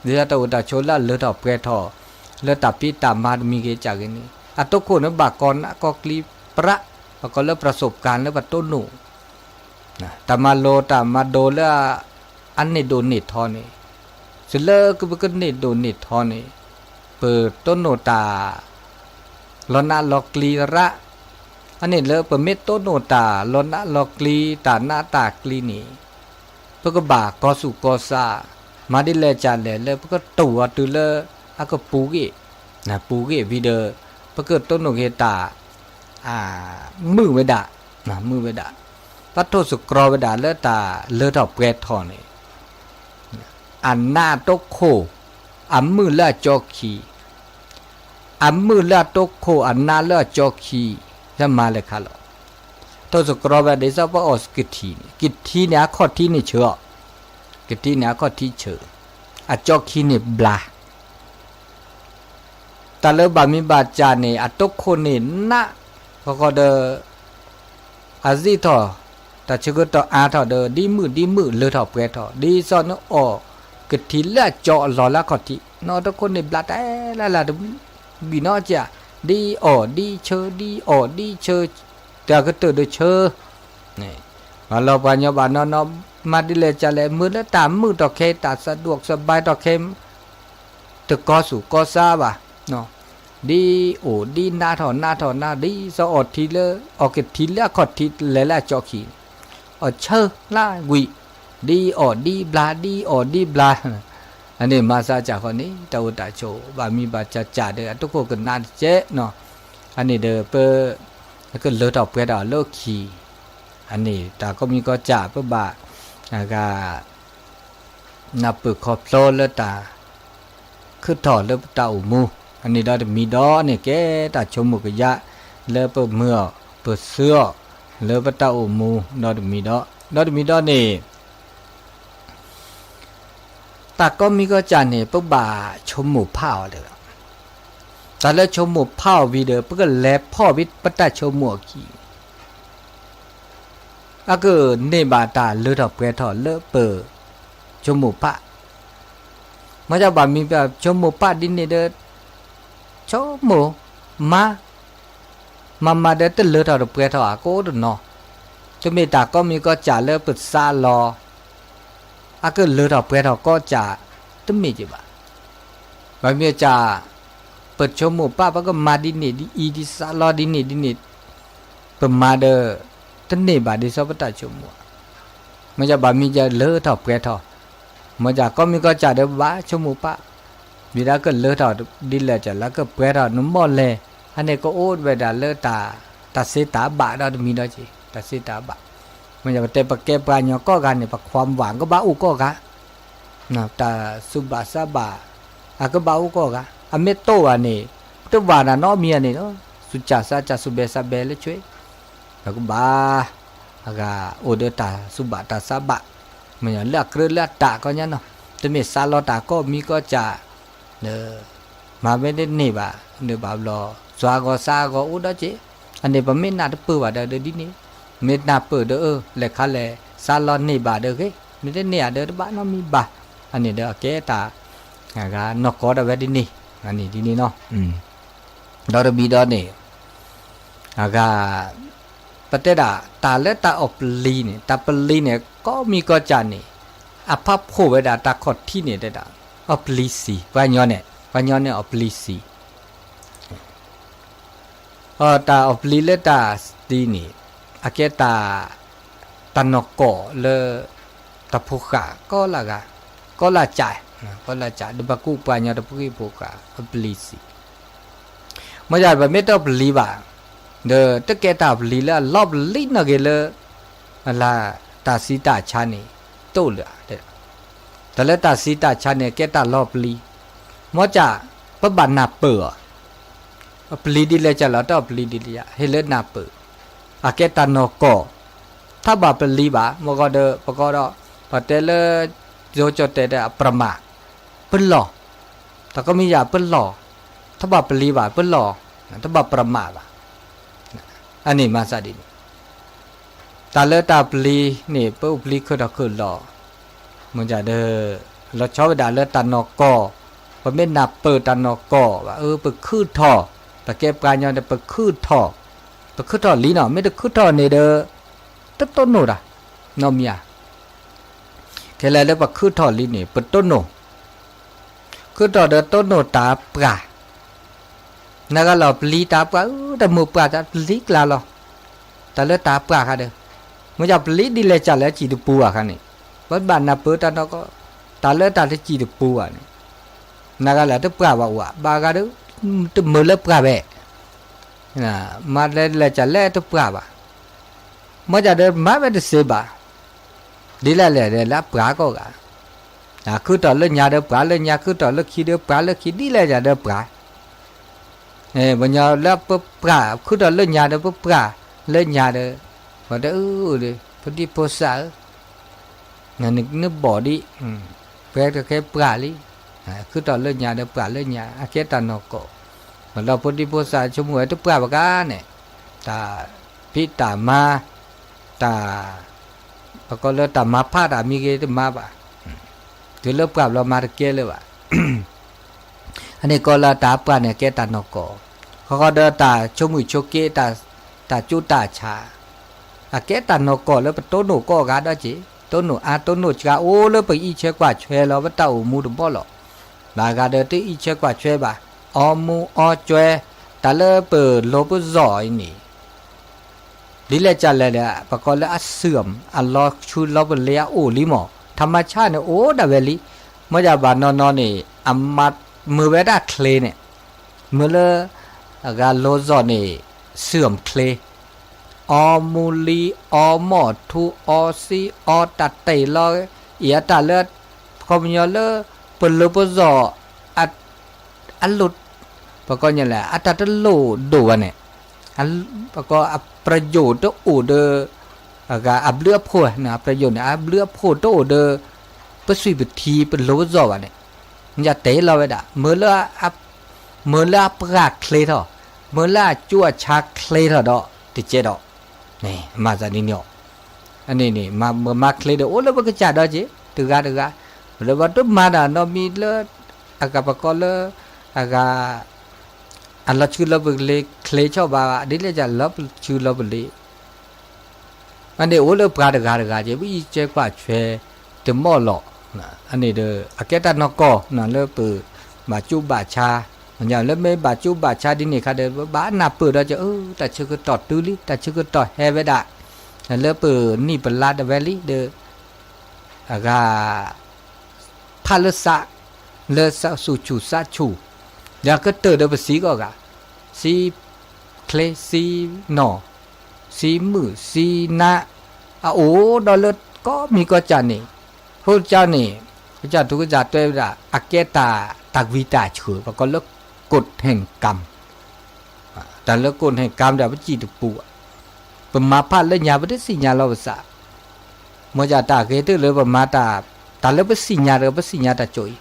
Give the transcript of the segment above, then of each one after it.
ဒ်သိးတၢ်အိၣ်တၢ်ဆိးလၢအလၢထီၣ်ပှဲၤထီၣ် လၢတၢ်ဖံးတၢ်မၤတမံၤဂ့ၤကၢ်ဂ့ၤန့ၣ် အတိခိၣ်န့ၣ်ဘၣ်ကီနးကီကျံပြး, ပကိးလၢ ပြးစိးပကၤ လၢပတိၢ်နီၣ် တၢ်မၤလိတၢ်မၤဒိးလၢ အန့ၢ်ဒိၣ်န့ၢ်ထီန့ၣ်, စလၢကပကန့ၢ်ဒိၣ်န့ၢ်ထီန့ၣ်, ပတိၢ်နီၣ်တၢ် လီၤနးလီၤကျံရး, အန့ၣ်လၢပမ့ၢ်တိၢ်နီၣ်တၢ်လီၤနးလီၤကျံ တၢ်နးတၢ်ကျံန့ၣ်, ပကဘၣ်ကီၤဆူၣ်ကီၤစး, မၤဒ်လဲၣ်ကၢ်လဲၣ်လၢပကတိၢ်အီၤတုၤလၢ အကပူၤဂ့ၢ်, ပူၤဂ့ၢ်ဝံၤဒီး ပကတိၢ်နီၣ်က့ၤတၢ် မုာ်ဝဲဒၣ်, မုာ်ဝဲဒၣ်, ပထိၣ်စကြီဝဲဒၣ်လၢတၢ်လၢထီၣ်ပှဲၤထီၣ်န့ၣ်, အနးအတိခိၣ်, အမုာ်လၢအကၠီခံ, အမုာ်လၢအတိခိၣ် အနးလၢအကၠီခံ, မၤလဲၣ်ခါလီၤ. ထိၣ်စကြီဝဲဒၣ်ဒ်သိးပအီၣ်ကထံၣ်န့ၣ်, ကထံၣ်န့ၣ်အခီၣ်ထံးန့ၣ်ဆၢအီၤ, ကထံၣ်န့ၣ်အခီၣ်ထံးဆၢ, အကၠီခံန့ၣ်ဘျါ တၢ်လၢဘၣ်မံဘၣ်ကၢ်န့ၣ် အတိခိၣ်န့ၣ်နး, ဃီဃီဒီး အစံၣ်ထီၣ် တၢ်ဆၢကတီၢ်အါထီၣ်ဒီး ဒ်မုာ်ဒ်မုာ်လၢထီၣ်ပှဲၤထီၣ် ဒ်သိးနအီၣ်ကထံၣ်လၢအကၠီအလီၢ်လၢအခီၣ်ထံး နအီၣ်တိခိၣ်န့ၣ်ဘျါတၢ်လၢ်လၢ်တဘံၣ်နီကၢ်, ဒ်အီၣ်ဒ်ဆၢ ဒ်အီၣ်ဒ်ဆၢ, တၢ်ကတၢၢ်ဒီးဆၢ ဘၣ်လီၤပှၤညီဘၣ်နီၢ်နီၢ်, မၤဒ်လဲၣ်ကၢ်လဲၣ် မ့ၢ်လၢတၢ်မုာ်ထီၣ်ခဲ တၢ်စးဒိၣ်စးဘါထီၣ်ခဲ တကီၤဆူၣ်ကီၤစးဘၣ်, ဒ်အိၣ်ဒ်နးထီၣ်နးထီၣ်နး ဒ်သိးအီၣ်ထံလၢ အီၣ်ကထံၣ်လၢအခီၣ်ထံးလဲၤလၢအကၠီခံ, အီၣ်ဆၢလၢဝံၤ, ဒ်အီၣ်ဒ်ဘျါ ဒ်အီၣ်ဒ်ဘျါ, အန့ၣ်မၤစၢ်ကၢ်ဃီန့ၣ် တၢ်အိၣ်တၢ်ဆိး ဘၣ်မံဘၣ်ကၢ်ကၢ်ဒီး အတိခိၣ်ကနးတကဲးနီၤ, အန့ၣ်ဒီးပ ကလၢထီၣ်ပှဲၤထီၣ်လၢခံ, အန့ၣ်တၢ်ကိးမံၤကိးကၢ် ပဘၣ် အဂၤ နၢ်ပၢၢ်ခီဖျိလၢတၢ် ခုၣ်ထီၣ်လၢပတၢ်အိၣ်မူ, အန့ၣ်ဒီးတမံၤဒီးန့ၣ် ကဲတၢ်ဆိကမိၣ်ကယၢ် လၢပမုာ်အီၤ ပဆှၢအီၤ လၢပတၢ်အိၣ်မူဒီးတမံၤဒီး, ဒီးတမံၤဒီးန့ၣ် တၢ်ကိးမံၤကိးကၢ်န့ၣ် ပဘၣ်ဆိကမိၣ်ဖးအီၤလၢ တၢ်လၢဆိကမိၣ်ဖးအီၤဝံၤဒီး ပကလဲၤဖီၣ်ဝံၤပတၢ်ဆိကမိၣ်အခံ အကန့ၢ်ဘၣ်တၢ်လၢထီၣ်ပှဲၤထီၣ်လၢပ ဆိကမိၣ်ဖး, မ့ၢ်ဒ်ဘၣ်မ့ၢ်ပဆိကမိၣ်ဖးဒ်န့ၣ်ဒီး ဆိကမိၣ်မၤ မၤမၤဒီးတလၢထီၣ်တပှဲၤထီၣ်ဧါ ကအိၣ်တနီၤ, တမ့ၢ်တၢ်ကိးမံၤကိးကၢ်လၢပစးလီၤ အကလၢထီၣ်ပှဲၤထီၣ်ကိးကၢ် တမ့ၢ်က့ၤဘၣ်. ဘၣ်မ့ၢ်ကၢ် ပဆိကမိၣ်ဖး ပကမၤဒ်န့ၣ်ဒ်အံၤ ဒ်စးလီၤဒ်န့ၣ်ဒ်န့ၣ် ပမၤဒီး တန့ၢ်ဘၣ်ဒ်သိးပတၢ်ဆိကမိၣ်ဧါ. မ့ၢ်ဒ်ဘၣ်မ့ၢ်ကၢ်လၢထီၣ်ပှဲၤထီၣ်, မ့ၢ်ကၢ်ကိးမံၤကိးကၢ်ဒီး ပဘၣ်ဆိကမိၣ်ဖး မ့ၢ်ဒၣ်ကလၢထီၣ်ဒ်လဲၣ်ကၢ်လၢကပှဲၤထီၣ်နမီၢ်လဲၣ်, အန့ၣ်ကအိၣ်ဝဲဒၣ်လၢ တၢ်စ့တၢ်ဘၣ်ဒီးတမံၤဒီးက့ၤ တၢ်စ့တၢ်ဘၣ်, မ့ၢ်ဒ်ပတဲပကဲပှၤကညီကိးဂၤန့ၣ် ပခွါဝၤကဘၣ်အိၣ်ကိးဂၤ တၢ်စူၢ်ဘၣ်စးဘၣ် အကဘၣ်အိၣ်ကိးဂၤ, အမ့ၢ်တိၢ်ဘၣ်န့ၣ် တဝၤဒၣ်နီတမံၤန့ၣ်လီၤ, စူၢ်ကၢ်စးကၢ် စူၢ်ဘဲစးဘဲလၢဆွ့ ပကဘၣ် အဂၤအိၣ်ဒီးတၢ်စူၢ်ဘၣ်တၢ်စးဘၣ်, မ့ၢ်လၢအကြၢးလၢအတၢ်ကီညါနီၤ, တမ့ၢ်စးလီၤတၢ်ကိးမံၤကိးကၢ် မၤမ့ၢ်တန့ၢ်ဘၣ် ဒုးဘၣ်ဘျီ စွၤဂီၤစးဂီၤအိၣ်ဒီးက့ၤ, အန့ၣ်ပမ့ၢ်နၢ်တပၢၢ်ဘၣ်ဒီးဒ်န့ၣ်, မ့ၢ်နၢ်ပၢၢ်ဒီးအၢ လဲၤခါလဲၣ် စးလီၤန့ၢ်ဘၣ်ဒီးဂ့ၤ, မ့ၢ်တန့ၢ်ဘၣ်ဒီးတဘၣ်နီတမံၤဘၣ်, အန့ၣ်ဒီးအကဲတၢ် အဂၤနီၢ်ကီၢ်ဒၣ်ဝဲဒ်န့ၣ်, အန့ၣ်ဒ်န့ၣ်နီၤ, ဒီးတမံၤဒီးန့ၣ် အဂၤ ပတဲဒၣ် တၢ်လၢတၢ်အီၣ်ပလံၤန့ၣ် တၢ်ပလံၤန့ၣ် ကိးမံၤကိးကၢ်န့ၣ် အဖးဖှိၣ်ဝဲဒၣ်တၢ်ခီၣ်ထံးန့ၣ်တဲဒၣ် အီၣ်ပလံၤစံာ် ပှၤကညီန့ၣ် ပှၤကညီန့ၣ်အီၣ်ပလံၤစံာ် အတၢ်အီၣ်ပလံၤလၢတၢ်စံာ်န့ၣ် အကဲတၢ် တၢ်နီၢ်ကီၢ်လၢ တၢ်ဖိဃာ်ကီလၢ်ဂၤ ကီလၢ်ကၢ် ကီလၢ်ကၢ် ဒီးပှၤကူပှၤကညီတပှၤဖိဃာ် အီၣ်ပလံၤစံာ် မ့ၢ်ဒ်ပမ့ၢ်တအီၣ်ပလံၤဘၣ် ဒီးတကဲတၢ်ပလံၤလၢအလီၤပလံၤနီၢ်ဂ့ၤလၢ အလၢတၢ်စံးတၢ်ဆါန့ၣ် တအိၣ်လၢၤ တၢ်လၢတၢ်စံးတၢ်ဆါန့ၣ် ကဲတၢ်လီၤပလံၤ မ့ၢ်ကၢ် ပဘၣ်နၢ်ပၢၢ်အီၤ အပလံၤဒ်လဲၣ်ကၢ်လီၤ တၢ်အီၣ်ပလံၤဒ်လဲၣ် ဟ့ၣ်လၢနၢ်ပၢၢ် အကဲတၢ်နီၢ်ကီၢ် ထီၣ်ဘၣ်ပလံၤဘၣ် မ့ၢ်ကီၢ်ဒီး ပကီၢ်ဒီး ပတဲလၢ ယိၤကၠီၣ်တဲာ်တဲ အပြမး ပလီၢ် တၢ်ကိးမံၤယၤပလီၢ် ထီၣ်ဘၣ်ပလံၤဘၣ်ပလီၢ် တဘၣ်ပြမးဘၣ် အန့ၣ်မၤစၢ်ဒ်န့ၣ် တၢ်လၢတၢ်ပျံၤန့ၣ် ပအိၣ်ပျံၤခၢၣ်ထီၣ်ခၢၣ်လီၤ မ့ၢ်ဒ်ဒီး လီၤဆီဝဲဒၣ်လၢတၢ်နီၢ်ကီၢ်, ပမ့ၢ်နၢ်ပၢၢ်တၢ်နီၢ်ကီၢ်ဘၣ် အၢ ပခုၣ်ထီၣ်, ပကဲပှၤကညီန့ၣ် ပခုၣ်ထီၣ်, ပခုၣ်ထီၣ်လံနီၤ မ့ၢ်တခုၣ်ထီၣ်န့ၣ်ဒီး တတိၢ်နီၣ်တၢ်, နီၢ်မံၤဧါ, ခဲလၢာ်လၢပခုၣ်ထီၣ်လံန့ၣ် ပတိၢ်နီၣ်, ခုၣ်ထီၣ်ဒီးတိၢ်နီၣ်တၢ်ပှၢ် နဂၤလီၤပျံၤတၢ်ပှၢ် တမုာ်ပှၢ်တၢ်ပျံၤကျါလီၤ, တၢ်လၢတၢ်ပှၢ်ခါဒီး, မ့ၢ်ယပျံၤဒ်လဲၣ်ကလဲၣ်စံၣ်တပူဘၣ်ခါန့ၣ်, ပဘၣ်နၢ်ပၢၢ်တၢ်နီၢ်ကီၢ်, တၢ်လၢတၢ်တစံၣ်တပူဘၣ်န့ၣ်, နဂၤလၢတပှၢ်ဘၣ်အိၣ်ဧါ, ဘၣ်ဂၤဒီး, တမုာ်လၢပှၢ်ဘၣ်, မၤလဲၤလဲၤကလဲၣ်တပှၢ်ဘၣ်, မ့ၢ်ယဒီးမၤဝဲတစ့ဘၣ်, ဒ်လဲၣ်လဲၣ်လၢအပှၢ်ကီၢ်ဂၤ, ခုၣ်ထီၣ်လၢညါဒီးပှၢ်လၢညါ ခုၣ်ထီၣ်လၢခံဒီးပှၢ်လၢခံ ဒ်လဲၣ်ယၤဒီးပှၢ်, ပှၤကညီလၢပပှၢ် ခုၣ်ထီၣ်လၢညါဒီးပပှၢ်လၢညါဒီး, ပှၤတအုၣ်ဒီး ဖိဒံဖိသၣ်ဧၢ, နဘီၣ်ဒံး, ပှဲၤတကဲပှၢ်လံ, ခုၣ်ထီၣ်လၢညါဒီးပှၢ်လၢညါ အကဲတၢ်နီၢ်ကီၢ်, ဒီးဖိဒံဖိသၣ်ဆိကမိၣ်ဝဲတပှၢ်ဘၣ်ကါန့ၣ်, တၢ်ဖံးတၢ်မၤ, တၢ် ပကိးလၢတၢ်မၤဖးတၢ်မံၤဂ့ၤတမၤဘၣ်, တုၤလၢပှၢ်ဘျီမၤတကဲလၢၤဘၣ်. အန့ၣ်ကီးလၢတၢ်ပှၢ်န့ၣ်ကဲတၢ်နီၢ်ကီၢ်, ဃီဃီဒီးတၢ်ဆိမုၣ်ဆိက့ တၢ်ကၠိတၢ်ဆါ, အကဲတၢ်နီၢ်ကီၢ်လၢပတိၢ်နီၣ်ကိးဂၤဒီးက့ၤ, တိၢ်နီၣ်အါတိၢ်နီၣ်စှၤ အိၣ်လၢပအံးဆၢကွၢ်ဆၢလီၤ ပတၢ်အိၣ်မူတဘီလီၤ. ဘၣ်ဂၤဒီးတအံးဆၢကွၢ်ဆၢဘၣ်, အီမူအီကၠွဲ, တၢ်လၢပလိၤပစီၤအံၤန့ၣ် ဒ်လဲၣ်ကလဲၣ်ဒီး ပကိးလၢအစၢၢ် အလီၤဆူလီၤပလ့ၤအအိၣ်လံမး, ထမဆၣ်န့ၣ်အိၣ်ဒၣ်ဝဲလံ, မ့ၢ်ယဘၣ်နီၢ်နီၢ်န့ၣ် အမၤမုာ်ဝဲဒၣ်ချ့န့ၣ်, မုာ်လၢ အဂၤလိၤစီၤန့ၣ် စၢၢ်ချ့, အီမူလံ အီမီၢ်ထူ အီစံ အီတၢ်တ့ၢ်လီၤ, အံၤအတၢ်လၢ ခီပညီလၢ ပလိၤပစီၤ အလိၤ ပကိးညါလဲၣ် အတၢ်တလိၣ်ဒိၣ်ဘၣ်န့ၣ်, ပကိးအပရယိၣ်တအိၣ်ဒီး အဂၤအဘျုးအဖှိၣ်, အပရယိၣ်န့ၣ် အဘျုးအဖှိၣ်တအိၣ်ဒီး ပသွံၣ်ပထံပလိၤပစီၤဘၣ်န့ၣ်, ယတဲလီၤဝဲဒၣ် မ့ၢ်လၢအပှၢ်ချ့ထီၣ်, မ့ၢ်လၢအကၠိအဆါချ့ထီၣ်ဒီး တကဲဒီး, မၤသးဒ်န့ၣ်အီၤ, အန့ၣ်န့ၣ် မၤမုာ်မၤချ့ဒီး အိၣ်လၢပကစၢ်ဒီးက့ၤ တဂၤတဂၤ, လၢပှၤတမၤတၢ်နီတမံၤလၢ အဂၤပကိးလၢ အဂၤ အလီၤဆူလီၤပလ့ၤချ့ဆီၣ်ဘၣ် ဒ်လဲၣ်ယၤလီၤဆူလီၤပလ့ၤ အန့ၣ်အိၣ်လၢပှၤတဂၤတဂၤက့ၤ ပအံးကဲကွၢ်ဆွဲ တမီၢ်လီၤ, အန့ၣ်ဒီး အကဲတၢ်နီၢ်ကီၢ်လၢပဘၣ်ကၠိဘၣ်ဆါ, လၢမ့ၢ်ဘၣ်ကၠိဘၣ်ဆါဒ်န့ၣ်ခါဒီး ပဘၣ်နၢ်ပၢၢ်ဒီးက့ၤ အၢ တၢ်ဆၢကတီၢ်တုၤလံ တၢ်ဆၢကတီၢ်ဟဲဝဲဒၣ်, လၢပနံၣ်ပလါတဝဲလံဒီး အဂၤ ဖးလၢသး, လၢသးဆူၣ်ဆူၣ်သးဆူၣ်, ဒီးကတၢၢ်ဒီးပစံးကီးဂၤ, စံးချ့စံးနီၢ်, စံးမုာ်စံးနါ, အအိၣ်ဒီးလၢကီၢ်မံၤကီၢ်ကၢ်န့ၣ်, ဖိကၠၢန့ၣ်, ကစၢ်ထူကစၢ်တဲဝဲဒၣ် အကဲတၢ် တၢ်ဂံၢ်တၢ်ဆူၣ် ပကိးလၢ ကိၣ်ဟ့ၣ်ကၢမ် တၢ်လၢကိၣ်ဟ့ၣ်ကၢမ်ဒီး ပစံၣ်တပူၤ, ပမၤဖးလၢညါ ပတသ့ၣ်ညါလီၤပသး, မ့ၢ်ယတၢ်ဂ့ၤတၢၢ်လၢပမၤတၢ်, တၢ်လၢပသ့ၣ်ညါဒီး ပသ့ၣ်ညါတၢ်ကၠိအံ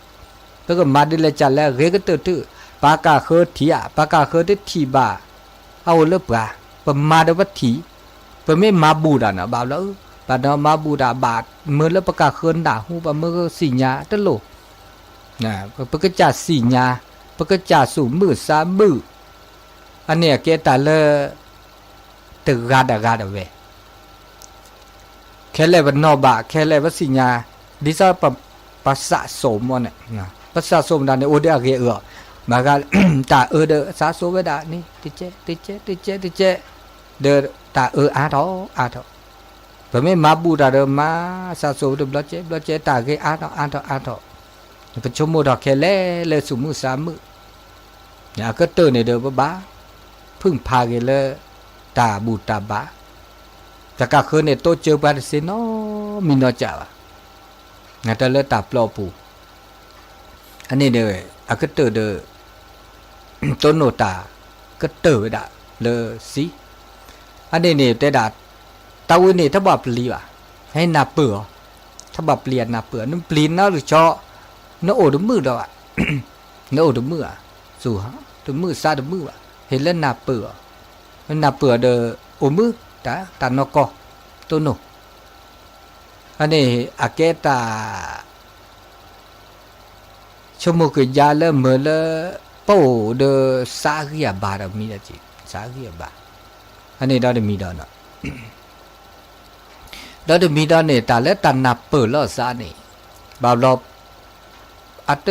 ၤ, ပကမၤဒ်လဲၣ်ကလဲၣ် ဂ့ၤကတၢၢ်တၢၢ်, ပှၤကၢ်ဃၢထံၣ်ဧါ ပှၤကၢ်ဃၢတထံၣ်ဘၣ်, အအိၣ်လၢပှၤ, ပမၤဒီးပထံၣ်, ပမ့ၢ်မၤဘူၣ်တၢ်န့ၣ် ဘၣ်ဘျီ, ဘၣ်ဒီးမၤဘူၣ်တၢ်ဘၣ်, မ့ၢ်လၢပကၢ်ဃၢနၢ်ဟူ ပမ့ၢ်သ့ၣ်ညါတလိၣ် ပကစၢ်သ့ၣ်ညါ, ပကစၢ်သူၣ်မုာ်သးမုာ်, အန့ၣ်အကဲတၢ်လၢ တဂၤတဂၤတဝဲ, ခဲလၢာ်ပနီၢ်ဘၣ် ခဲလၢာ်ပသ့ၣ်ညါ, ဒ်သိး ပစးစိၤမီန့ၣ်, ပစးစိၤမတၤန့ၣ် အိၣ်ဒီးအဂ့ၤအၢအီၤ, မ့ၢ်ဂၤ တၢ်အၢဒီးစးစိၤဝဲဒၣ်န့ၣ် တကဲ တကဲ တကဲ တကဲ, ဒီးတၢ်အၢအါထီၣ်အါထီၣ်, ပမ့ၢ်မၤဘူၣ်တၢ်ဒီးမၤစးစိၤတဘျီကဲ ဘျီကဲ တၢ်ဂ့ၤအါထီၣ်အါထီၣ်အါထီၣ်, ပဆိကမိၣ်ထီၣ်ခဲလၢာ်လၢသူၣ်မုာ်သးမုာ်, အကတၢၢ်န့ၣ်ဒီးပဘၣ် ဖုၣ်ဖးဂ့ၤလၢ တၢ်ဘူၣ်တၢ်ဘါ, တၢ်ကၢ်ဃၢန့ၣ် တိစၢၤပှၤတသ့နီတမံၤနီတစဲးဘၣ်, တၢ်လၢတၢ်ပျီပူၤ, အန့ၣ်ဒီး အကတၢၢ်ဒီး တိၢ်နီၣ်တၢ်ကတၢၢ်ဝဲဒၣ်လၢသံ, အန့ၣ်န့ၣ်တဲဒၣ်, တၢ်ဝဲန့ၣ် တဘၣ်ပျံၤဘၣ်, ဟဲနၢ်ပၢၢ်အီၤ, တဘၣ်ပျံၤအနၢ်ပၢၢ်, နပျံၤနီတကီ, နအိၣ်တမုာ်ဒီးဘၣ် နအိၣ်တမုာ်ဧါ, သူၣ် တမုာ်သးတမုာ်ဘၣ်, ဟ့ၣ်လၢနၢ်ပၢၢ်အီၤ, နၢ်ပၢၢ်အီၤဒီး အိၣ်မုာ် တၢ် တၢ်နီၢ်ကီၢ် တိၢ်နီၣ်, အန့ၣ် အကဲတၢ် ဆိကမိၣ်ကယါလၢမ့ၢ်လၢ ပအိၣ်ဒီးစးဂံၢ်အဘါဒီးမံဒီးက့ၤ, စးဂံၢ်အဘါ, အန့ၣ်ဒီတမံၤဒီးနီၤ, ဒီတမံၤဒီးန့ၣ် တၢ်လၢတၢ်နၢ်ပၢၢ်လီၤစးန့ၣ်, ဘၣ်ဘျီ အတ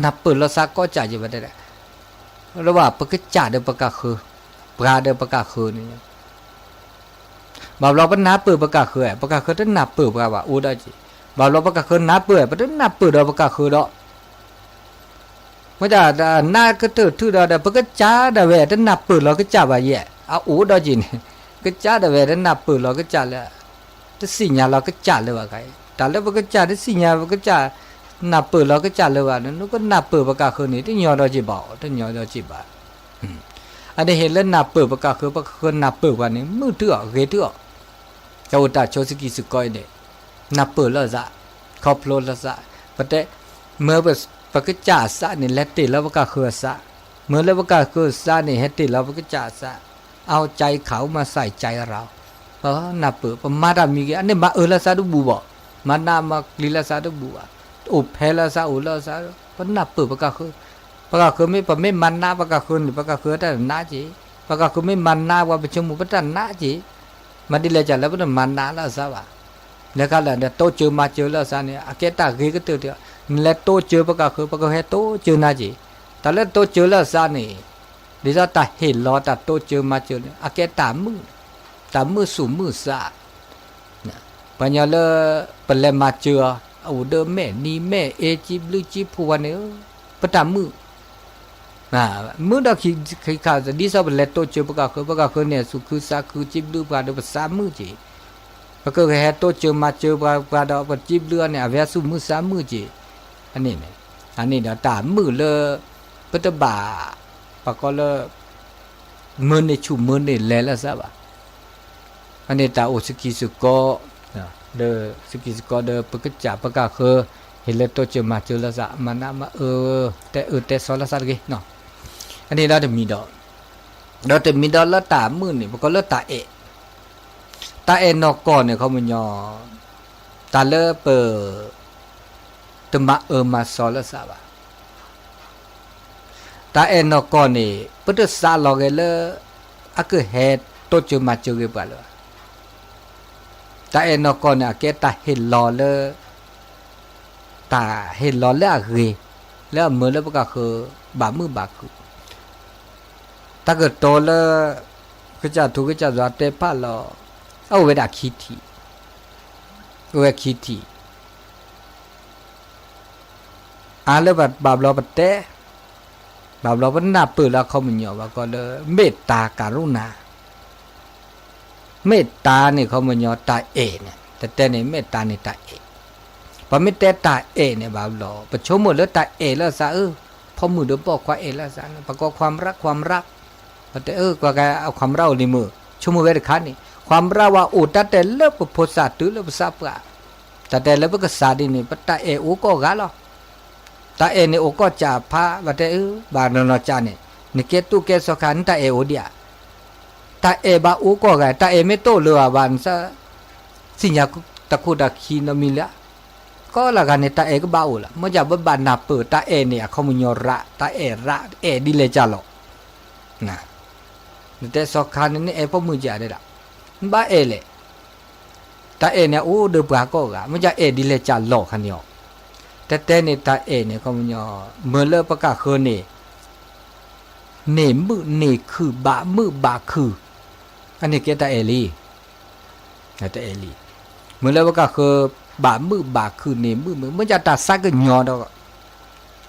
နၢ်ပၢၢ်လီၤစးကိးကၠးယဘၣ်တဲဒၣ်, လၢဘၣ်ပကစၢ်ဒီးပကၢ်ဃၢ, ပှၤဒီးပကၢ်ဃၢန့ၣ် ဘၣ်ဘျီပနၢ်ပၢၢ်ပကၢ်ဃၢ, ပကၢ်ဃၢတနၢ်ပၢၢ်ပှၤဘၣ်အိၣ်ဒီးက့ၤ, ဘၣ်ဘျီပကၢ်ဃၢနၢ်ပၢၢ်, ပတနၢ်ပၢၢ်ဒီးပကၢ်ဃၢဒီး, မ့ၢ်တၢ်နၢ်ကတၢၢ်ထုဒီး ပကစၢ်ဒၣ်ဝဲတနၢ်ပၢၢ်လီၤကစၢ်ဘၣ်ယဲၢ်, အအိၣ်ဒီးက့ၤန့ၣ်, ကစၢ်ဒၣ်ဝဲတနၢ်ပၢၢ်လီၤကစၢ်လၢ တသ့ၣ်ညါလီၤကစၢ်လၢၤဘၣ်ခါအံၤ, တၢ်လၢပကစၢ်တသ့ၣ်ညါပကစၢ်, နၢ်ပၢၢ်လီၤကစၢ်လၢၤဘၣ်န့ၣ် နကနၢ်ပၢၢ်ပကၢ်ဃၢန့ၣ် တညီဒီးက့ၤဘၣ်, တညီဒီးက့ၤဘၣ်. အန့ၣ်ဟ့ၣ်လၢနၢ်ပၢၢ်ပကၢ်ဃၢ, ပကၢ်ဃၢနၢ်ပၢၢ်ပှၤန့ၣ် မုာ်တုၤအီၤ ဂ့ၤတုၤအီၤ, တၢ်အိၣ်တၢ်ဆိးစကံးစကီးအံၤန့ၣ်, နၢ်ပၢၢ်လီၤစး, ခီဖျိလီၤစး, ပတဲ, မ့ၢ်ပကစၢ်အစးန့ၣ် လဲၤတ့ၢ်လီၤပကၢ်ဃၢအစး, မ့ၢ်လၢပကၢ်ဃၢအစးန့ၣ် ဟဲတ့ၢ်လီၤပကစၢ်အစး, အဝ်ကၠဲခး မၤစၢ်ကၠဲရၤ နၢ်ပၢၢ် ပမၤတၢ်မံၤဂ့ၤ အန့ၣ်မၤအၢလၢစးတဘူၣ်ဘၣ်, မၤနးမၤကျံၤလၢစးတဘူၣ်ဘၣ်, အိၣ်ဖဲလၢစးအိၣ်လၢစး, ပနၢ်ပၢၢ်ပကၢ်ဃၢ, ပကၢ်ဃၢမ့ၢ် ပမ့ၢ်မၤနးပကၢ်ဃၢန့ၣ် ပကၢ်ဃၢတၢ်နးက့ၤ, ပကၢ်ဃၢမ့ၢ်မၤနးပှၤပဆိကမိၣ်ပတၢ်နးက့ၤ, မၤဒ်လဲၣ်ကလဲၣ် ပတမၤနးလၢစးဘၣ်, လဲၤခါလၢာ်ဒီးတိစၢၤမၤစၢၤလၢစးန့ၣ် အကဲတၢ်ဂ့ၤကတၢၢ်တ, နလဲၤတိစၢၤပကၢ်ဃၢ ပကဟဲတိစၢၤနၤက့ၤ, တၢ်လၢတိစၢၤလၢစးန့ၣ် ဒ်သိးတၢ်ဟ့ၣ်လီၤတၢ်တိစၢၤမၤစၢၤန့ၣ် အကဲတၢ်မုာ်, တၢ်မုာ်သူၣ်မုာ်သး, ပှၤညီလၢ ပလဲၤမၤစၢၤအီၤ အအိၣ်ဒီးမဲာ်နံၤမဲာ်အ့ ကံဘျုးကံဖှိၣ်ဝဲန့ၣ်, ပတၢ်မုာ်, မုာ်ဒီးခံခါ ဒ်သိးပလဲၤတိစၢၤပကၢ်ဃၢ ပကၢ်ဃၢန့ၣ် သူၣ်ခုသးခု ကံဘျုးပှၤဒီးပသးမုာ်က့ၤ, ပကဟဲတိစၢၤမၤစၢၤပှၤဒီးပကံဘျုးအီၤန့ၣ် အဝဲသူၣ်မုာ်သးမုာ်က့ၤ, အန့ၣ်န့ၣ်, အန့ၣ်ဒီးတၢ်မုာ်လၢ ပတဘၣ် ပကိးလၢ မၢန့ၢ်ဆူၣ်မၢန့ၢ်လဲၤလၢစးဘၣ်, အန့ၣ်တၢ်အိၣ်စကံးစကီး, ဒီးစကံးစကီးဒီးပကစၢ်ပကၢ်ဃၢ ဟ့ၣ်လၢတိစၢၤမၤစၢၤလၢစး မၤနးမၤအၢ တဲအၢတဲသီလၢစးတဂ့ၤ, အန့ၣ်ဒီးတမံၤဒီး, ဒီးတမံၤဒီးလၢတၢ်မုာ်န့ၣ် ပကိးလၢတၢ်အဲၣ်, တၢ်အဲၣ်နီၢ်ကီၢ်န့ၣ် ခီပညီ တၢ်လၢပ တမၤအၢမၤသီလၢစးဘၣ်, တၢ်အဲၣ်နီၢ်ကီၢ်န့ၣ် ပတသးလီၤဂ့ၤလၢ အကဟဲတိစၢၤမၤစၢၤဂ့ၤပှၤလၢၤဘၣ်, တၢ်အဲၣ်နီၢ်ကီၢ်န့ၣ် အကဲတၢ်ဟ့ၣ်လီၤလၢ တၢ်ဟ့ၣ်လီၤလၢအဂ့ၤ, လၢအမၢလၢပကၢ်ဃၢ ဘၣ်မုာ်ဘၣ်ခုၣ်, တၢ်ကတိၤလၢ ကစၢ်ထူကစၢ်ယွၤတဲဖးလီၤ, အအိၣ်ဝဲဒၣ်ခံထံၣ်, အိၣ်ဝဲခံထံၣ်, အါလၢဘၣ်ဘျီပတဲ, ဘၣ်ဘျီပနၢ်ပၢၢ်လၢအခီပညီ ဘၣ်ကီးလၢ မ့ၢ်တၢ်ကရူၢ်နၤ မ့ၢ်တၢ်န့ၣ် ခီပညီတၢ်အဲၣ်န့ၣ် တတဲန့ၣ် မ့ၢ်တၢ်န့ၣ်တၢ်အဲၣ်, ပမ့ၢ်တဲတၢ်အဲၣ်န့ၣ် ဘၣ်ဘျီ ပဆိကမိၣ်လၢတၢ်အဲၣ်လၢစးဧၢ, ဖိမုၣ်ဒီးပိာ်ခွါအဲၣ်လၢစးန့ၣ် ပကိး ความรัก ความรัก, ပတဲအၢ ကွၢ်ကဲ ความรัก အိၣ်လံမုၢ် ဆိကမိၣ်ဝဲတခါန့ၣ် ความรัก ဝဲအိၣ်တၢ်တဲလၢပဖိသၣ်တုၤလၢပသးပှၢ်, တၢ်တဲလၢပကစၢ်ဒ်န့ၣ် ပတၢ်အဲၣ်အိၣ်ကိးဂၤလီၤ. တၢ်အဲၣ်န့ၣ်အိၣ်ကိးကၠးဖး ဘၣ်တဲအၢ ဘၣ်နီၢ်နီၢ်ကၠးန့ၣ် နကဲတိၢ်ကဲစီၤခါ နတၢ်အဲၣ်အိၣ်ဒံးဧါ. တၢ်အဲၣ်ဘၣ်အိၣ်ကိးဂၤ တၢ်အဲၣ်မ့ၢ်တအိၣ်လၢၤဘၣ် နသ့ၣ်ညါတၢ်ခိၣ်တၢ်ခံနီတမံၤလၢၤ. ကိးလၢဂၤန့ၣ် တၢ်အဲၣ်ကဘၣ်အိၣ်လီၤ. မ့ၢ်ယဘၣ်ဘၣ်နၢ်ပၢၢ် တၢ်အဲၣ်န့ၣ် အခီပညီရး တၢ်အဲၣ်ရး အဲၣ်ဒ်လဲၣ်ကၢ်လီၤ. နတဲစီၤခါန့ၣ် နအဲၣ်ပိာ်မုၣ်ကၠးဒဲဒၣ်, နဘၣ်အဲၣ်လဲၣ်. တၢ်အဲၣ်န့ၣ် အိၣ်ဒီးပှၤကိးဂၤ မ့ၢ်ယအဲၣ်ဒ်လဲၣ်ကၢ်လီၤခါန့ၣ်အီၤ. တဲတဲန့ၣ် တၢ်အဲၣ်န့ၣ် အခီပညီ မ့ၢ်လၢပကၢ်ဃၢန့ၣ် န့ၢ်မုာ်န့ၢ်ခုၣ် ဘၣ်မုာ်ဘၣ်ခုၣ်, အန့ၣ်ကဲတၢ်အဲၣ်လံ. တၢ်အဲၣ်လံ. မ့ၢ်လၢပကၢ်ဃၢ ဘၣ်မုာ်ဘၣ်ခုၣ်န့ၣ် မုာ်မုာ် မ့ၢ်ယတၢ်သးကညီၤဒီး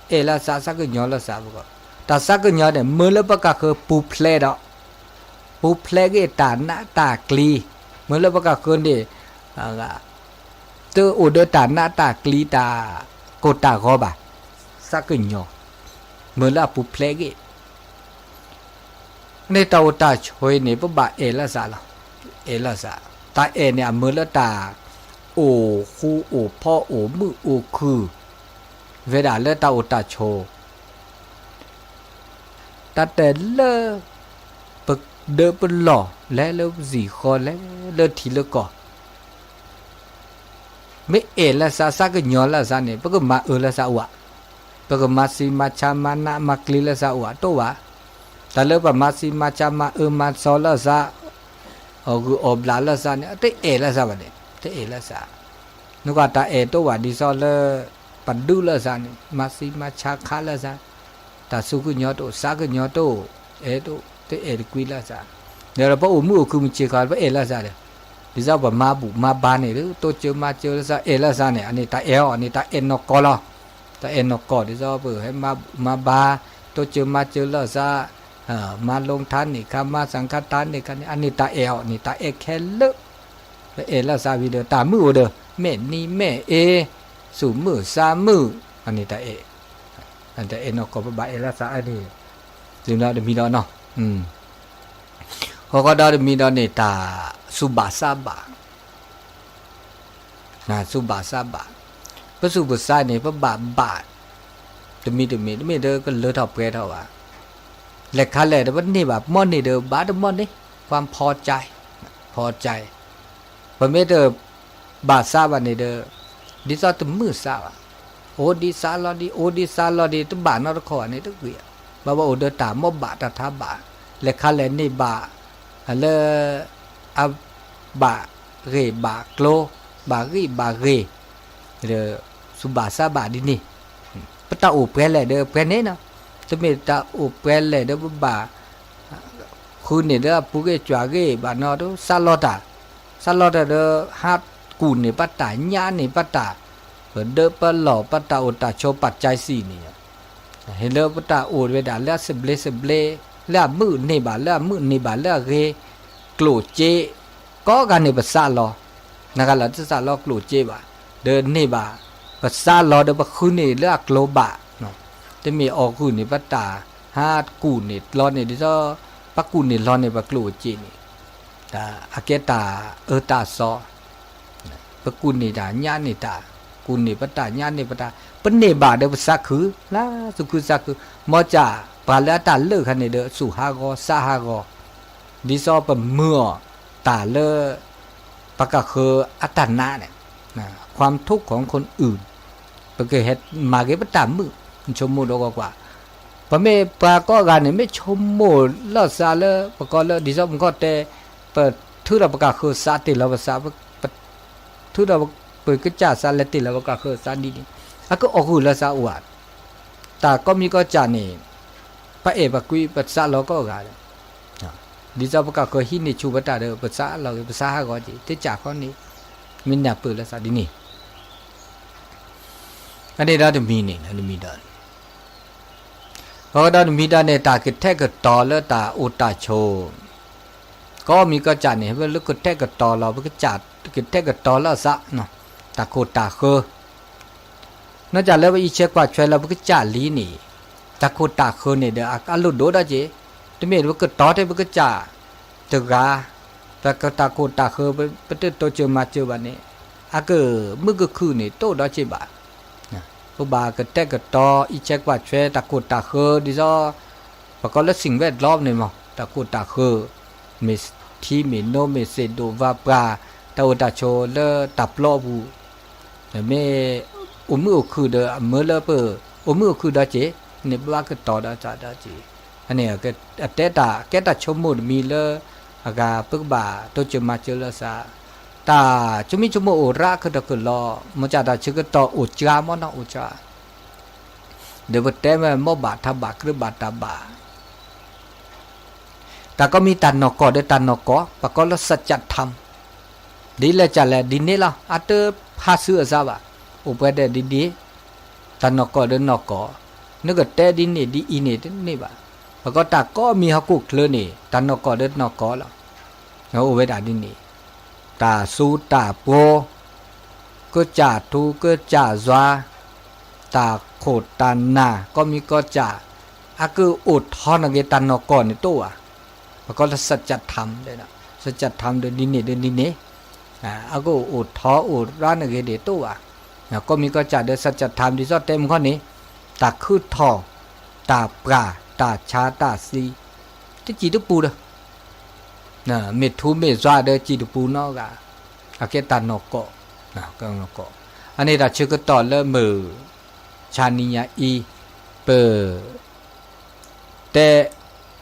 အဲၣ်လၢစး သးကညီၤလၢစးပဂီၢ်, တၢ်သးကညီၤန့ၣ် မ့ၢ်လၢပကၢ်ဃၢပူၤဖျဲးဒီး ပူၤဖျဲးဂ့ၤတၢ်နးတၢ်ကျံၤ, မ့ၢ်လၢပကၢ်ဃၢန့ၣ် တအိၣ်ဒီးတၢ်နးတၢ်ကျံၤ တၢ်ကိၢ်တၢ်ဂီၤဘၣ်, သးကညီၤ, မ့ၢ်လၢအပူၤဖျဲးဂ့ၤ န့ၣ်တၢ်အိၣ်တၢ်ဆိးန့ၣ် ပဘၣ်အဲၣ်လၢစးလီၤ. အဲၣ်လၢစး, တၢ်အဲၣ်န့ၣ် အမ့ၢ်လၢတၢ်အိၣ်ဃူအိၣ်ဖိး အိၣ်မုာ်အိၣ်ခုၣ်, ဝဲဒၣ်လၢတၢ်အိၣ်တၢ်ဆိး, တၢ်တဲလၢ ပဒၢပလီၢ် လဲၤလၢပစံၣ်ဃီ လဲၤလၢထံးလၢကီၢ် မ့ၢ်အဲၣ်လၢစး သးကညီၤလၢစးန့ၣ် ပကမၤအၢလၢစးအိၣ်ဧါ. ပကမၤစံမၤဆါမၤနးမၤကျံၤလၢစၢ်အိၣ်အတိၢ်ဘၣ်. တၢ်လၢပမၤစံမၤဆါမၤအၢမၤသီလၢစၢ်, အီၣ်ဂုၢ်အီၣ်ဘျးလၢစၢ်န့ၣ် တအဲၣ်လၢစၢ်ဘၣ်န့ၣ် တအဲၣ်လၢစၢ်. နကွၢ်တၢ်အဲၣ်တိၢ်ဘၣ်ဒ်သိးလၢ ပဒုလၢစၢ်န့ၣ် မၤစံမၤဆါခးလၢစၢ်, တၢ်စူၤကညီၤတအိၣ် စးကညီၤတအိၣ်, အဲၣ်တအိၣ် တအဲၣ်တကွံလၢစၢ်. ဒီးပအိၣ်မုာ်အိၣ်ခုၣ်မုၢ်ဆ့ၣ်ခီ ပအဲၣ်လၢစၢ်ဒီး ဒ်သိးပမၤဘူၣ်မၤဘါန့ၣ် တိစၢၤမၤစၢၤလၢစၢ် အဲၣ်လၢစၢ်န့ၣ် အန့ၣ်တၢ်အဲၣ်အီၤန့ၣ် တၢ်အဲၣ်နီၢ်ကီၢ်လီၤ. တၢ်အဲၣ်နီၢ်ကီၢ်ဒ်သိးပဟဲမၤဘူၣ်မၤဘါ, တိစၢၤမၤစၢၤလၢစၢ်, မၤလိထါန့ၣ်ခါ မၤစၣ်ခါတၢ်န့ၣ်ခါန့ၣ် အန့ၣ်တၢ်အဲၣ်အီၤန့ၣ် တၢ်အဲၣ်ခဲလၢာ်. ပအဲၣ်လၢစၢ်ဝံၤဒီး တၢ်မုာ်အိၣ်ဒီး မဲာ်နံၤမဲာ်အ့, စူၣ်မုာ်စါမုာ်, အန့ၣ်တၢ်အဲၣ်, တၢ်အဲၣ်နီၢ်ကီၢ် ပဘၣ်အဲၣ်လၢစၢ်အန့ၣ်, တုၤလီၤတမံၤဒီးနီၤ, ဃီဃီဒီးတမံၤဒီးန့ၣ် တၢ်စူၢ်ဘၣ်စၢ်ဘၣ် စူၢ်ဘၣ်စၢ်ဘၣ်, ပစူၢ်ပစါန့ၣ် ပဘၣ်ဘၣ်, တမံၤတမံၤ တမ့ၢ်ဒီးကလၢထီၣ်ပှဲၤထီၣ်ဘၣ်, လဲၤခါလဲၣ်ဒီးပန့ၢ်ဘၣ် မီၢ်န့ၢ်ဒီးဘၣ်တမီၢ်န့ၢ်, ကွၢ်ဖီကၠဲ, ဖီကၠဲ, ပမ့ၢ်တဘၣ်စၢ်ဘၣ်န့ၣ်ဒီး ဒ်သိးတမုာ်စၢ်ဘၣ်, အိၣ်ဒံးစၢ်လီၤဒံး အိၣ်ဒံးစၢ်လီၤဒံး တဘၣ်နီတခီဘၣ်န့ၣ်တဂ့ၤ, ဘၣ်ဘၣ်အိၣ်ဒီးတၢ်မီၢ်ဘၣ်တၢ်ထါဘၣ်, လဲၤခါလဲၣ်န့ၢ်ဘၣ်, လၢ အ ဘၣ်ဂ့ၢ်ဘၣ်ကျိၤ, ဘၣ်ဂံၢ်ဘၣ်ဂ့ၤ, ဒီးစူၢ်ဘၣ်စၢ်ဘၣ်ဒ်န့ၣ်, ပတၢ်အိၣ်ပှဲၤလဲၣ်ဒီးပှဲၤန့ၣ်နီၤ, တမ့ၢ်တၢ်အိၣ်ပှဲၤလဲၣ်ဒီးပဘၣ် ဃုန့ၢ်ဒီးအပူၤဂ့ၢ်ကွၢ်ဂ့ၢ်ဘၣ်နီၤ စၢ်လီၤတၢ်, စၢ်လီၤတၢ်ဒီး ဟးကူၣ်န့ၢ်ပတၢ်ညါန့ၢ်ပတၢ်, ပဒၢပလီၢ်ပတၢ်အိၣ်တၢ်ဆိးပာ်ကၠဲစံးန့ၣ် ဟ့ၣ်လၢပတၢ်အိၣ်ဝဲဒၣ်လၢအစဘျ့စဘျ့, လၢအမုာ်န့ၢ်ဘၣ် လၢအမုာ်န့ၢ်ဘၣ်လၢအဂ့ၤ, ကျိၣ်စ့, ကိးဂၤန့ၣ်ပစးလီၤ, နဂၤလၢတစးလီၤကျိၣ်စ့ဘၣ်, ဒီးန့ၢ်ဘၣ်, ပစးလီၤဒီးပဃုန့ၢ်လၢအကျိၤဘၣ်, တမ့ၢ်အီၣ်ဂုၢ်န့ၢ်ပတၢ်, ဟးကူၣ်န့ၢ်လီၤန့ၢ်ဒ်သိး, ပကူၣ်န့ၢ်လီၤန့ၢ်ပကျိၣ်စ့န့ၣ်, အကဲတၢ်အၢတၢ်သီ ပကူၣ်န့ၢ်တၢ်ညါန့ၢ်တၢ်, ကူၣ်န့ၢ်ပတၢ်ညါန့ၢ်ပတၢ်, ပန့ၢ်ဘၣ်ဒီးပစးခု, လၢသူၣ်ခုသးခု, မ်စၢ်ပှၤလၢအတၢ်လၢာ်ခါန့ၣ်ဒီးစူၢ်ဟးဂီၤစးဟးဂီၤ, ဒ်သိးပမုာ်အီၤတၢ်လၢ ပကဃၢၤအတၢ်နါန့ၣ်, ความทุกข์ของคนอื่น, ပကဟဲမၤက့ၤပတၢ်မုာ်, ဆိကမိၣ်ဒီးကွၢ်ကွၢ်, ပမ့ၢ်ပှၤကိးဂၤန့ၣ် မ့ၢ်ဆိကမိၣ်လီၤစးလၢပကီလၢ ဒ်သိးမုၢ်ကီၢ်တဲ, ပထုးဒီးပကဃၢၤစးတ့ၢ်လီၤပစး, ထုးဒီးပကစၢ်စးလဲၤတ့ၢ်လီၤပကဃၢၤစးဒ်န့ၣ်, အကအီၣ်ဂုၢ်လၢစးအိၣ်ဧါ, တၢ်ကိးမံၤကိးစၢ်န့ၣ်, ပအဲၣ်ပကွံပစးလီၤကိးဂၤဒီး ဒ်သိးပကဃၢၤဟံးန့ၢ်ဆူၣ်ပတၢ်ဒီး ပစးလီၤဂ့ၤ ပစးဟးဂီၤက့ၤ တကးခီန့ၣ်, မ့ၢ်နၢ်ပၢၢ်လၢစးဒ်န့ၣ်, အန့ၣ်ဒီးတမံၤန့ၣ် တမံၤဒီး, ဃီဒီးတမံၤဒီးန့ၣ် တၢ်ကထဲကတီၤလၢတၢ်အိၣ်တၢ်ဆိး, ကိးမံၤကိးစၢ်န့ၣ် ပလၢကထဲကတီၤလီၤ ပကစၢ်ကထဲကတီၤလၢအစး, တၢ်ခိၣ်တၢ်ဃၢၤ နီၢ်ကီၢ်လၢပအံးဆဲးကွၢ်ဆွဲလၢပကစၢ်လံန့ၣ်, တၢ်ခိၣ်တၢ်ဃၢၤန့ၣ်ဒီးအလိၣ်ဒိၣ်ဒီးက့ၤ, တမ့ၢ်ပကတီၤထဲပကစၢ်တဂၤ, ပတၢ်ခိၣ်တၢ်ဃၢၤ ပတတိစၢၤမၤစၢၤဘၣ်န့ၣ်, အကမုာ်ကခုၣ်န့ၣ် တအိၣ်ဒီးက့ၤဘၣ်. ပဘၣ်ကတဲာ်ကတီၤ အံးဆဲးကွၢ်ဆွဲ တၢ်ခိၣ်တၢ်ဃၢၤဒ်သိး ပကိးလၢ สิ่งแวดล้อม န့ၣ်မး တၢ်ခိၣ်တၢ်ဃၢၤ, မ့ၢ်ထံမ့ၢ်နိ မ့ၢ်စ့ၣ်ဒိၣ်ဝၢပှၢ်, တၢ်အိၣ်တၢ်ဆိးလၢတၢ်ပျီအပူၤ, မ့ၢ်အိၣ်မုာ်အိၣ်ခုၣ်ဒီးအမၢလၢပအိၣ်မုာ်အိၣ်ခုၣ်ဒီးက့ၤ, န့ၣ်ဘၣ်ကတီၤဒီးစးဒီးက့ၤ, အန့ၣ် အတဲတၢ် ကဲတၢ်ဆိကမိၣ်တမံၤလၢ အဂၤပကဘၣ်တိစၢၤမၤစၢၤလၢစး, တၢ်ဆိမိၣ်ဆိကမိၣ်အိၣ်ရၢအခၢၣ်တၢၢ်ကလီၤ, မ့ၢ်စၢ်တၢ်ဆၢကတီၢ်အိၣ်စှၤမ့ၢ်နီၢ်အိၣ်စှၤ ဒီးပတဲမ့ၢ်မိၢ်ဘၣ်ထါဘၣ်ကြၢးဘၣ်တၢ်ဘၣ်, တၢ်ကိးမံၤတၢ်နီၢ်ကီၢ်ဒီးတၢ်နီၢ်ကီၢ် ပကိးလၢ สัจธรรม, ဒ်လဲၣ်ကလဲၣ် ဒ်န့ၣ်လီၤ. အတဖးဆူအစးဘၣ်, အိၣ်ပှဲၤဒဲးဒ်န့ၣ်, တၢ်နီၢ်ကီၢ်ဒီးနီၢ်ကီၢ်, နကတဲဒ်န့ၣ်ဒ်အံၤန့ၣ်တန့ၢ်ဘၣ်. ပကိးတၢ်ကိးမံၤဟီၣ်ခိၣ်ချၢန့ၣ် တၢ်နီၢ်ကီၢ်ဒီးနီၢ်ကီၢ်လီၤ. အိၣ်ဝဲဒၣ်ဒ်န့ၣ်, တၢ်စူးတၢ်ပှီၤ, ကစၢ်ထူကစၢ်ယွၤ, တၢ်ခိၣ်တၢ်နၢ် ကိးမံၤကိးစၢ်, အကအိၣ်ထီၣ်န့ၢ်က့ၤတၢ်နီၢ်ကီၢ်န့ၣ်တအိၣ်ဘၣ်. ပကိးလၢ สัจธรรม, สัจธรรม ဒီးဒ်န့ၣ်ဒီးဒ်န့ၣ်, အကအိၣ်ထီၣ်အိၣ်ရၢန့ၢ်ဂ့ၤဒံးတအိၣ်ဘၣ်. ကိးမံၤကိးစၢ်ဒီး สัจธรรม ဒ်သိးတဲမုၢ်ခီန့ၣ်, တၢ်ခုၣ်ထီၣ်, တၢ်ပှၢ်, တၢ်ဆါတၢ်သံ, တစံၣ်တပူၤဒီး မ့ၢ်ထူမ့ၢ်ယွၤဒီးစံၣ်တပူၤနီတဂၤ, အကဲတၢ်နီၢ်ကီၢ်, အန့ၣ်တၢ်ဆၢကတီၢ်လၢမုၢ် ဆါနံၤညါအံၤ, ပ တဲ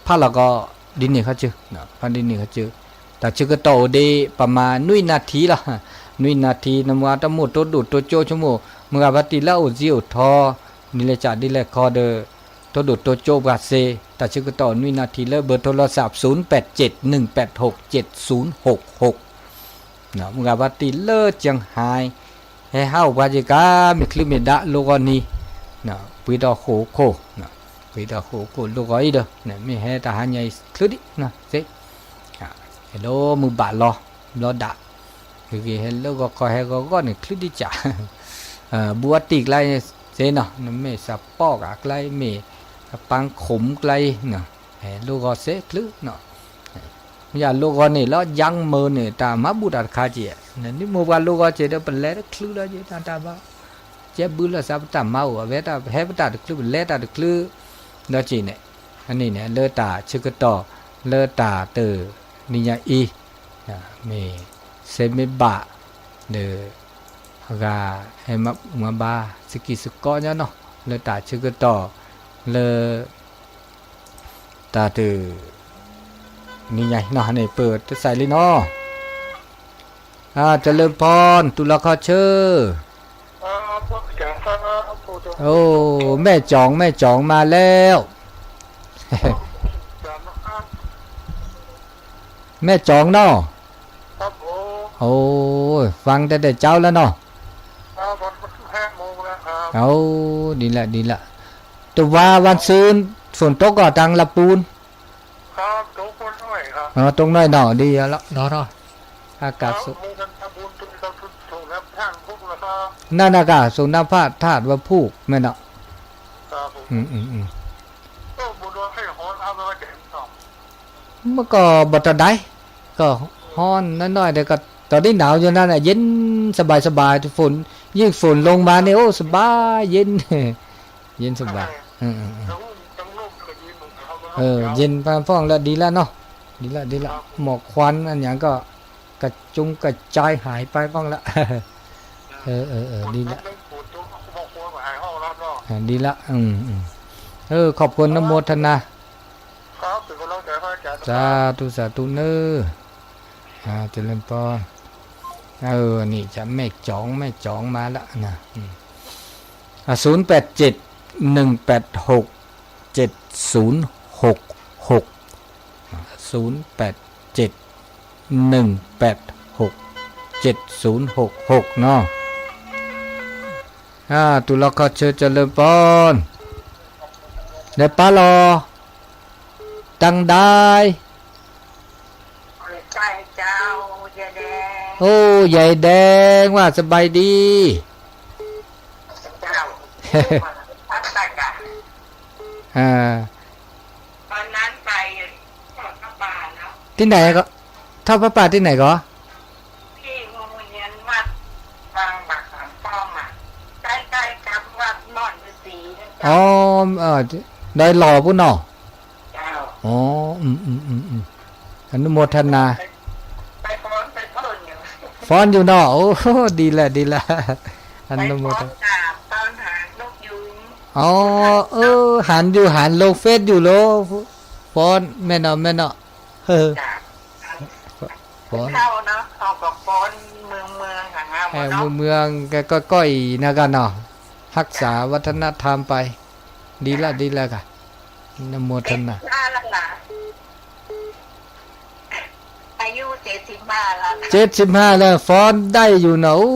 ဖးလီၤကီး ဒ်န့ၣ်ခီကၢ, ဖးဒ်န့ၣ်ခီကၢ, တၢ်ဆၢကတီၢ်အိၣ်ဒံး ပမၤနွံနၣ်ထံလီၤ, နွံနၣ်ထံ နမ့ၢ်တၢ်မိၣ်တိဒိၣ်တိကၠိဆိကမိၣ် မုၢ်ဂၤဘၣ်တံၢ်လၢအအိၣ်စ့အိၣ်ထီ ဒ်လဲၣ်စးဒ်လဲၣ်ခီဒီး တိဒိၣ်တိကၠိပှၤစ့, တၢ်ဆၢကတီၢ်နွံနၣ်ထံလၢ เบอร์โทรศัพท์ ศูนย์แปดเจ็ดหนึ่งแปดหกเจ็ดศูนย์หกหก မုၢ်ဂၤဘၣ်တံၢ်လၢ เจียงฮาย ဟဲဟးအိၣ်ပှၤက့ၤကါ မ့ၢ်ချုးမ့ၢ်ဒၣ်လိၣ်ဂီၤနံၤ, ပှ့ၤဒီးဃိာ်ခိၣ်, ပှ့ၤဒီးဃိာ်ခိၣ်လိၣ်ဂီၤအံၤဒီး မ့ၢ်ဟဲတၢ်ဟါညါအံၤချုးဒံး, စ့, ဟဲလၢမုၢ်ဘၣ်လီၤ, ဘျီဒၣ်, ဂ့ၤဂ့ၤဟဲလၢဂီၤခီဟဲဂီၤဂီၤန့ၣ်ချုးဒံးကၢ်, ဘူးအတံၢ်ကျါစ့နီၤ, နမ့ၢ်စးပီၣ်ဂၤကျါအံၤ မ့ၢ်အပန်းခရုံကျါအံၤ, ဟဲလိၣ်ဂီၤစ့ချုးနီၤ မ့ၢ်ယလိၣ်ဂီၤန့ၣ်လီၤ ယါမၢန့ၣ် တၢ်မၤဘူၣ်တၢ်တခါက့ၤ, နမ့ၢ်ပှၤလိၣ်ဂီၤက့ၤဒီး ပလဲၤတချုးလီၤက့ၤ တၢ်တၢ်ဘၣ်, ကဲဘုလၢသးပတၢ်မၤအိၣ် အဝဲတၢ်ဟဲပတၢ်တချုး ပလဲၤတၢ်တချုး, ဒီးက့ၤန့ၣ်, အန့ၣ်န့ၣ် လၢတၢ်ဆၢကတီၢ် လၢတၢ်တနံၤညါအံၤ, မ့ၢ် စဲမ့ၢ်ဘၣ် ဒီး အဂၤ ဟဲမၤဘူၣ်မၤဘါ စကံၢ်စကီညါနီၤ လၢတၢ်ဆၢကတီၢ် လၢ တၢ်တ နံၤညါနီၤန့ၣ် ပတစဲးလံနီၤ, เจริญพร တူၢ်လီၤခီဆၢ, โอ้ แม่จ๋อง แม่จ๋องมาแล้ว แม่จ๋องเนาะ โอ้ ฟังแต่แต่เช้าแล้วเนาะ โอ้ ดีละ ดีละ แต่ว่าวันซืน ฝนตกก่อ ทางลำพูน อ๋อ ตกหน่อยเนาะ ดีแล้วเนาะ อากาศ นั่นนะกะ สงฆ์น้ำพระธาตุวังพูก แม่นเนาะ อืม อืม อืม มันก็บ่เท่าใด ก็ฮ้อนน้อยๆ แต่ก็ตอนนี้หนาวอยู่นั่นน่ะ เย็นสบายๆ ฝน ยิ่งฝนลงมาเนี่ย โอ้ สบาย เย็น เย็นสบาย เออ เออ เออ เออ เย็นพร้อมแล้ว ดีแล้วเนาะ ดีแล้ว ดีแล้ว หมอกควันอันหยังก็กระจุงกระจายหายไปบ้างละ เออ เออ เออ ดีแล้ว อ่า ดีแล้ว อืม อืม เออ ขอบคุณ อนุโมทนา ครับ เป็นกำลังใจให้อาจารย์นะครับ สาธุ สาธุ เนอะ อ่า เจริญพร เออ นี่จะแม่จ๋อง แม่จ๋องมาละนะ อืม อ่ะ ศูนย์แปดเจ็ด หนึ่งแปดหก เจ็ดศูนย์หกหก อ่ะ ศูนย์แปดเจ็ด หนึ่งแปดหก เจ็ดศูนย์หกหก เนาะ อ่า တူၢ်လီၤခီဆၢ เจริญพร ได้ปะลอ ตังได้ ใช่เจ้า ยายแดง โอ้ ยายแดง ว่าสบายดี เจ้า พักตากะ อ่า วันนั้นไปทอดผ้าป่าเนาะ ที่ไหนก็ ทอดผ้าป่าที่ไหนก็ ที่โรงเรียนวัดบางบักสามป้อมอ่ะ ใกล้ๆกับวัดม่อนฤาษีนะเจ้า อ๋อ เออ ดอยหล่อปุ้นเนาะ เจ้า อ๋อ อืม อืม อืม อืม อนุโมทนา ไปฟ้อนไปเพิ่นอยู่ ฟ้อนอยู่เนาะ โอ้ ดีละ ดีละ อนุโมทนา ไปฟ้อนกับตอนหางนกยูง อ๋อ เออ หันอยู่ หันลงเฟซอยู่โล ฟ้อน แม่นเนาะ แม่นเนาะ เออ จ้ะ ฟ้อน เข้าเนาะ เอากับฟ้อนเมืองเมืองของเรา เออ เนาะ เมืองเมือง ก็ ก็ ก็อีกนะกันเนาะ รักษาวัฒนธรรมไป ดีละ ดีละค่ะ อนุโมทนา เจ็ดสิบห้าแล้วนะ อายุเจ็ดสิบห้าแล้วนะ เจ็ดสิบห้าแล้ว ฟ้อนได้อยู่เนาะ โอ้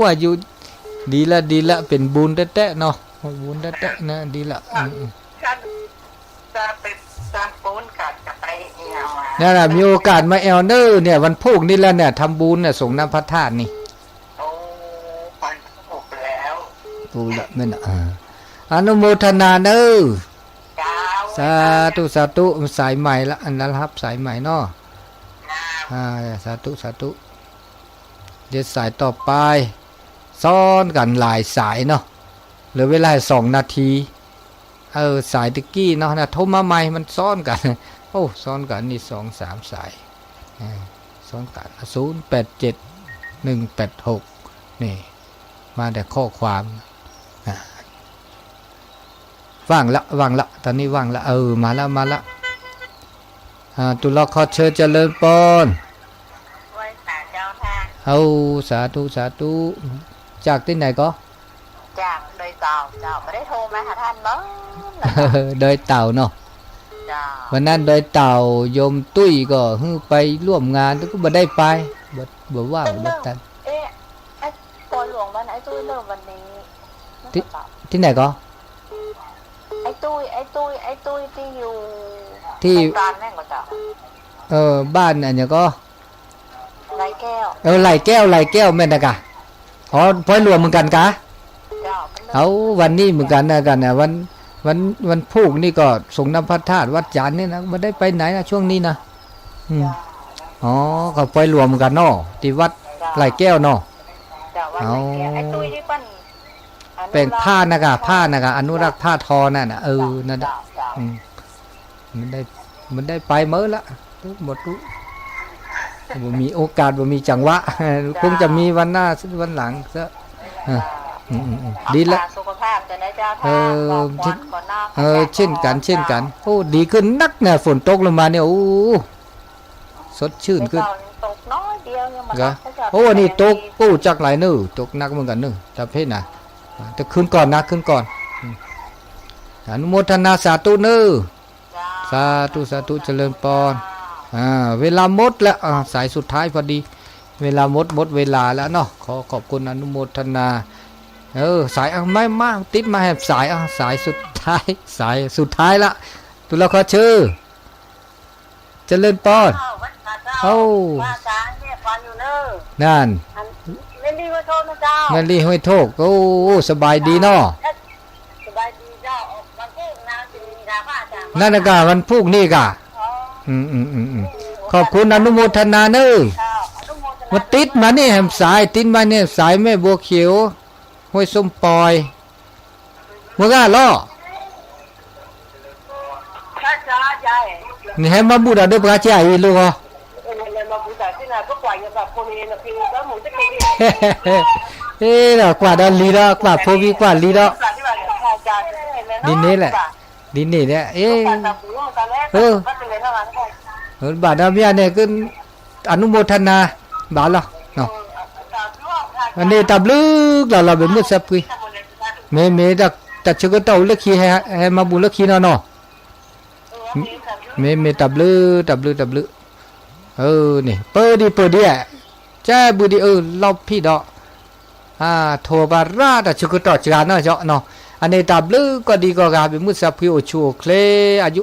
อายุ ดีละ ดีละ เป็นบุญแต๊ๆ เนาะ บุญแต๊ๆ นะ ดีละ อืม อืม จะไปทำบุญกับจะไปแอวอะ นั่นแหละ มีโอกาสมาแอวเนอะ เนี่ย วันพุธนี่แหละเนี่ย ทำบุญเนี่ย สงน้ำพระธาตุนี่ โอ้ วันพุธแล้ว ถูกละ แม่นน่ะ อ่า อนุโมทนาเนอะ เจ้า สาธุ สาธุ สายใหม่ละ อันนั้นรับสายใหม่เนาะ เจ้า อ่า สาธุ สาธุ เดี๋ยวสายต่อไป ซ้อนกันหลายสายเนาะ เหลือเวลาสองนาที เออ สายตะกี้เนาะนะ โทรมาใหม่ มันซ้อนกัน โอ้ ซ้อนกันนี่สองสามสาย อ่า ซ้อนกัน ศูนย์แปดเจ็ด หนึ่งแปดหก นี่ มาแต่ข้อความ อ่า ว่างละ ว่างละ ตอนนี้ว่างละ เออ มาละ มาละ อ่า ตุลอคอเชิญเจริญปอน ไหว้สาเจ้าค่ะ โอ้ สาธุ สาธุ จากที่ไหนก็ จากดอยเต่าเจ้า ไม่ได้โทรมาหาท่านเนาะ ดอยเต่าเนาะ เจ้า วันนั้นดอยเต่า โยมตุ้ยก็หื้อไปร่วมงาน ก็บ่ได้ไป บ่ บ่ว่าง บ่ตัน เอ๊ะ ไอ้ปอยหลวงวัน ไอ้ตุ้ยเริ่มวันนี้ ที่ ที่ไหนก็ ไอ้ตุ้ย ไอ้ตุ้ย ไอ้ตุ้ยที่อยู่ ที่ ตานแม่งก็จะ เออ บ้านอันเนี้ยก็ ไหลแก้ว เออ ไหลแก้ว ไหลแก้ว แม่นนะกะ อ๋อ ปอยหลวงเหมือนกันกะ เจ้า เอา วันนี้เหมือนกันนะกันนะ วัน วัน วันพุธนี่ก็ส่งน้ำพระธาตุวัดจันทร์นี่นะ ไม่ได้ไปไหนนะช่วงนี้นะ อืม เจ้า อ๋อ ก็ปอยหลวงเหมือนกันเนาะ ที่วัด เจ้า ไหลแก้วเนาะ เจ้า วัดไหลแก้ว เอา ไอ้ตุ้ยที่เปิ้น แปลงผ้านะคะ ผ้านะคะ อนุรักษ์ผ้าทอนั่นน่ะ เออ นั่นน่ะ อืม มันได้ มันได้ไปเมื่อละ หมดทุก บ่มีโอกาส บ่มีจังหวะ คงจะมีวันหน้า วันหลังซะ เออ อืม อืม อืม ดีละ สุขภาพจะได้เจ้า เออ ท่าน ขอพร ที่ ขอนาค เออ เช่นกัน เช่นกัน โอ้ ดีขึ้นนักเนี่ย ฝนตกลงมาเนี่ย โอ้ สดชื่นขึ้น เมื่อเช้ายังตกน้อยเดียว ยังมา เหรอ ตก โอ้ อันนี้ตก โอ้ จักหลายเนอะ ตกหนักเหมือนกันเนอะ ตาเพชรนะ แต่คืนก่อนนะ คืนก่อน อืม อนุโมทนาสาธุเนอะ สาธุ สาธุ เจริญปอน อ่า เวลาหมดแล้ว อ่า สายสุดท้ายพอดี เวลาหมด หมดเวลาแล้วเนาะ ขอขอบคุณอนุโมทนา เออ สาย อ่ะ ไม่ มา ติดมาแหบสาย อ่ะ สายสุดท้าย สายสุดท้ายละ ตุลาคอเชอร์ เจริญปอน เอ้า เอ้า ว่าสาเนี่ยฟังอยู่เนอะ นั่น อัน แม่ลี่ห้วยโทกนะเจ้า แม่ลี่ห้วยโทก โอ้ สบายดีเนาะ สบายดีเจ้า วันพุธนะจะมีดราม่าจ้ะ นั่นนะกะ วันพุธนี่กะ อ๋อ อืม อืม อืม อืม ขอบคุณอนุโมทนาเนอะ เจ้า อนุโมทนา มันติดมานี่แหมสาย ติดมาเนี่ยสายแม่บัวเขียว ห้วยส้มปอย เมื่อกี้เหรอ นี่ให้มาบูดาเด้อ พระเจ้าอีลูกเหรอ เอ๊ะ เรากวาดเอาลีแล้ว กวาดโพวีกวาดลีแล้ว ดีนี่แหละ ดีนี่แหละ เอ๊ะ เออ เออ บาดเอาเมียเนี่ย ก็ อนุโมทนา ဘၣ်လီၤ အန့ၣ်တၢ်ဘျုးကလီလီၤ ဘၣ်မုၢ်စၢဖှံ, မ့မ့ၢ်တၢ်ဆၢကတီၢ်အိၣ်လၢခံ ဟဲမၤဘူၣ်လၢခံနီၤနီၤ, မ့မ့ၢ်တၢ်ဘျုး တၢ်ဘျုး တၢ်ဘျုး, န့ၣ် ပၢဒံးပၢဒံးဧါ, ကဲဘုဒံးအၢ လီၤဖံးဒီး ထိးပရၣ်တၢ်ဆၢကတီၢ်စှၤနီၤနီၤ, အန့ၣ်တၢ်ဘျုးကီၢ်ဒံးကီၢ်ဂၤ ဘၣ်မုၢ်စၢဖှံအိၣ်ဆူၣ်အိၣ်ချ့ အယု